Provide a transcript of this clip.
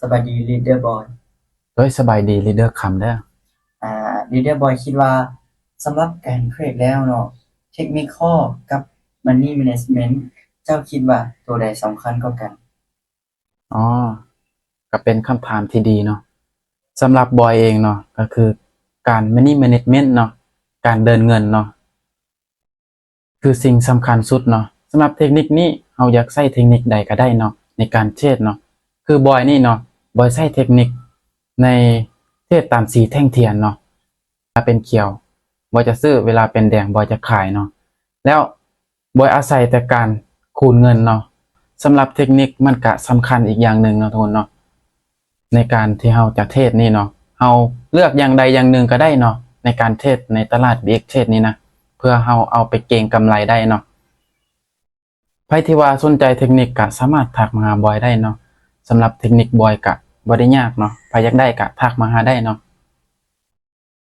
ສະບາຍດີ Leader Boy. ໂດຍ ສະບາຍດີ Leader ຄຳເດີ. ອາ Leader Boy ຄິດວ່າ ສຳລັບການເທຣດແລ້ວເນາະ Technical ກັບ Money Management ເຈົ້າຄິດວ່າໂຕໃດສຳຄັນກວ່າກັນ? ອໍ ກໍເປັນຄຳຖາມທີ່ດີເນາະ. ສຳລັບບອຍເອງເນາະ ກໍຄືການ Money Management ເນາະ ການເດີນເງິນເນາະ ຄືສິ່ງສຳຄັນສຸດເນາະ. ສຳລັບເທັກນິກນີ້ ເຮົາຢາກໃຊ້ເທັກນິກໃດກໍໄດ້ເນາະ ໃນການເທຣດເນາະ. ຄືບອຍນີ້ເນາະ ບອຍໃຊ້ເທັກນິກໃນເທຣດຕາມສີແທ່ງທຽນເນາະ. ເວລາເປັນຂຽວ ບອຍຈະຊື້, ເວລາເປັນແດງ ບອຍຈະຂາຍເນາະ. ແລ້ວບອຍອາໄສແຕ່ການຄູນເງິນເນາະ. ສຳລັບເທັກນິກມັນກະສຳຄັນອີກຢ່າງໜຶ່ງເນາະທຸກຄົນເນາະ. ໃນການທີ່ເຮົາຈະເທຣດນີ້ເນາະ ເຮົາເລືອກຢ່າງໃດຢ່າງໜຶ່ງກໍໄດ້ເນາະ ໃນການເທຣດໃນຕະຫຼາດ BXTrade ນີ້ນະ ເພື່ອເຮົາເອົາໄປເກັງກຳໄລໄດ້ເນາະ. ໃຜທີ່ວ່າສົນໃຈເທັກນິກກໍສາມາດທັກມາຫາບອຍໄດ້ເນາະ. ສຳລັບເທັກນິກບອຍກໍບໍ່ໄດ້ຍາກເນາະ, ໃຜຢາກໄດ້ກໍທັກມາຫາໄດ້ເນາະ.